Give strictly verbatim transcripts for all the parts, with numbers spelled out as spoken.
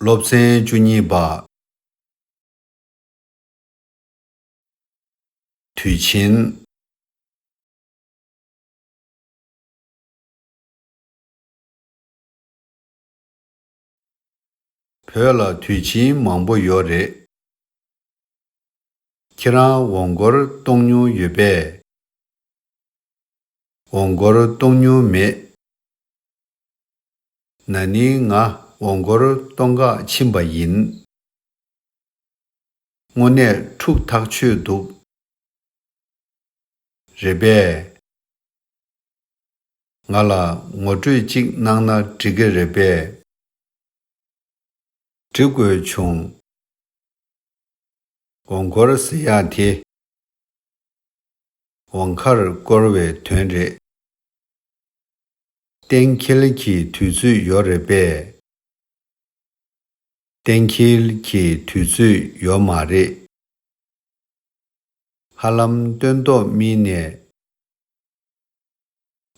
སློབ་ཚན་བཅུ་གཉིས་པ། དུས་ཆེན། བོད་ལ་དུས་ཆེན་མང་པོ་ཡོད་རེད། ཁྱེད་རང་འོང་སྐོར་གཏོང་མྱོང་ཡོད་པས། འོང་སྐོར་གཏོང་མྱོང་མེད། ན་ནིང་ང་འོང་སྐོར་གཏོང་ག་ཕྱིན་པ་ཡིན། དངོས་གནས་ཐུགས་ཐག་ཆོད་འདུག། རེད་པས། ང་ལ་ངོ་སྤྲོད་ཅིག་གནང་ན་འགྲིག་གི་རེད་པས། འགྲིག་དགོས་བྱུང་། འོང་སྐོར་ཟེར་ཡག་དེ། འོང་ཁར་བསྐོར་བའི་དོན་རེད། གཏན་འཁེལ་གྱི་དུས་ཚོད་ཡོད་རེད་པས། གཏན་འཁེལ་གྱི་དུས་ཚོད་ཡོད་མ་རེད། ཧ་ལམ་སྟོན་ཐོག་སྨིན་ནས།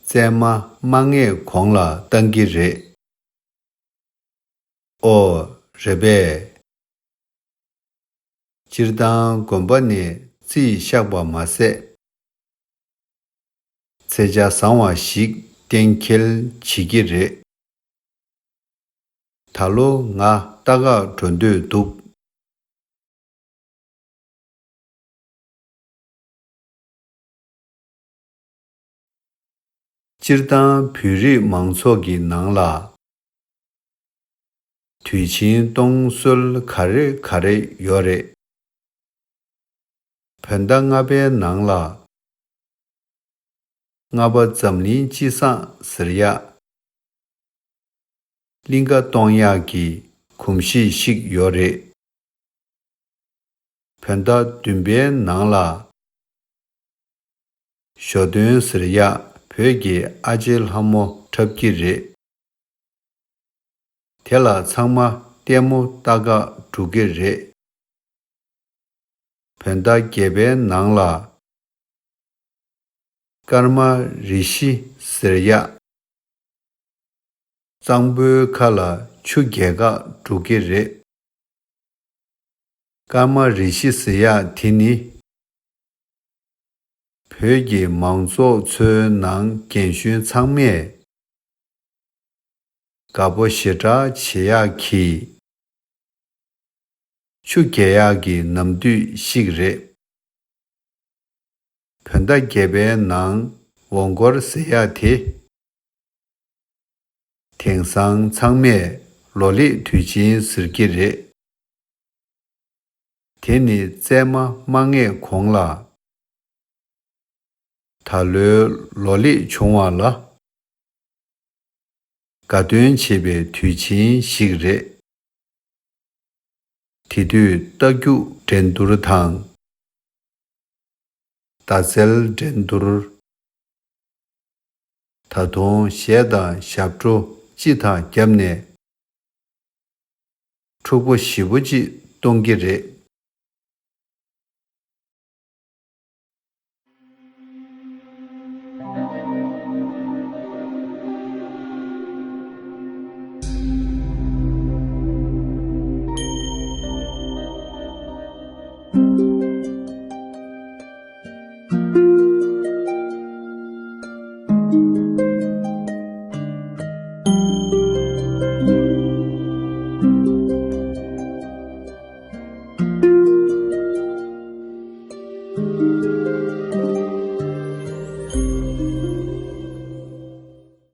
བཙས་མ་མ་རྔས་གོང་ལ་བཏང་གི་རེད། ཨོ། རེད་པས། སྤྱིར་བཏང་དགོན་པ་ནས་རྩིས་བཤགས་པ་མ་ཟད། ཚེས་ཆ་བཟང་བ་ཞིག་གཏན་འཁེལ་བྱེད་ཀྱི་རེད། ད་ལོ་ང་རྟ་ཁ་འགྲོ་འདོད་འདུག། སྤྱིར་བཏང་བོད་རིགས་མང་ཚོགས་ཀྱི་ནང་ལ། དུས་ཆེན་གཏོང་སྲོལ་ག་རེ་ག་རེ་ཡོད་རེད། བོད་ཟླ་ལྔ་པའི་ནང་ལ། ལྔ་པ་འཛམ་གླིང་སྤྱི་བསང་ཟེར་ཡག། གླིང་ག་གཏོང་ཡག་གི་གོམས་གཤིས་ཤིག་ཡོད་རེད། བོད་ཟླ་བདུན་པའི་ནང་ལ། ཞོ་སྟོན་ཟེར་ཡག་བོད་ཀྱི་ཨ་ཅེ་ལྷ་མོ་འཁྲབ་ཀྱི་རེད། དེ་ལ་ཚང་མ་ལྟད་མོ་ལྟ་ག་འགྲོ་གི་རེད། བོད་ཟླ་བརྒྱད་པའི་ནང་ལ། ཀརྨ་རི་ཤི་ཟེར་ཡག། གཙང་པོའི་ཁ་ལ་ཆུ་རྐྱལ་ག་འགྲོ་གི་རེད། ཀརྨ་རི་ཤི་ཟེར་ཡག་དེ་ནི། བོད་ཀྱི་མང་ཚོགས་ཚོའི་ནང་རྒན་གཞོན་ཚང་མས་དགའ་པོ་ཞེ་དྲག་བྱེད་ཡག་གི་ཆུ་རྐྱལ་ཡག་གི་ནམ་དུས་ཤིག་རེད། བོད་ཟླ་བརྒྱད་པའི་ནང་འོང་སྐོར་ཟེར་ཡག་དེ། དེང་སང་ཚང་མས་ལོ་ལེགས་དུས་ཆེན་ཟེར་གྱི་རེད། དེ་ནི་བཙས་མ་མ་རྔས་གོང་ལ། ད་ལོའི་ལོ་ལེགས་བྱུང་བ་ལ་དགའ་སྟོན་བྱེད་པའི་དུས་ཆེན་ཞིག་རེད། དེ་དུས་རྟ་རྒྱུག་འགྲན་བསྡུར་དང་། མདའ་རྩལ་འགྲན་བསྡུར། ད་དུང་གཞས་དང་ཞབས་བྲོ་སྤྱི་དང་བརྒྱབ་ནས། འཁྲུག་པོ་ཞེ་པོ་ཅིག་གཏོང་གི་རེད།